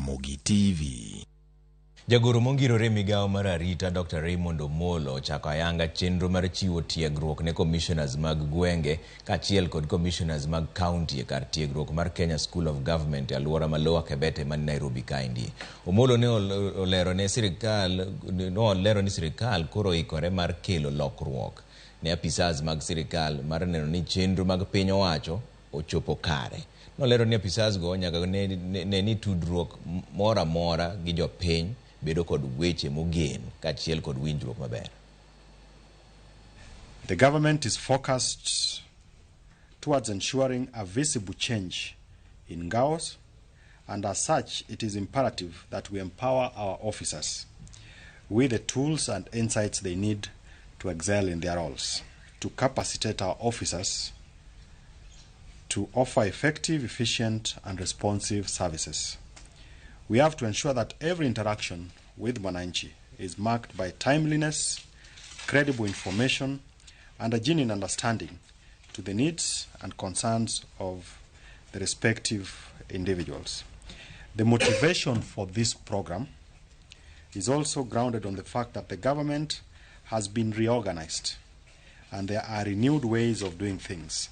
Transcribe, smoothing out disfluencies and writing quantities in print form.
Ramogi TV. Jagoro mongirore e migawo mar arita Dr. Raymond Omolo ochako ayanga chenro mar chiwo tiegruok ne commissioners mag gwenge kaachiel kod commissioners mag county e kar tiegruok mar Kenya School of Government e alwora ma Lower Kabete man Nairobi kaendi. Omolo ne olero ne sirikal nolero ni sirikal koro oikore mar kelo lokruok ne apisas mag sirikal mar neno ni chenro mag piny owacho ochopo kare. Nolero ni apisas go nyaka ne, ne ni tudruok moro amora gi jopiny bedo kod weche mogen kaachiel kod winjruok maber. The government is focused towards ensuring a visible change in NGAOs, and as such, it is imperative that we empower our officers with the tools and insights they need to excel in their roles, to capacitate our officers to offer effective, efficient, and responsive services. We have to ensure that every interaction with Mwananchi is marked by timeliness, credible information, and a genuine understanding to the needs and concerns of the respective individuals. The motivation for this program is also grounded on the fact that the government has been reorganized and there are renewed ways of doing things.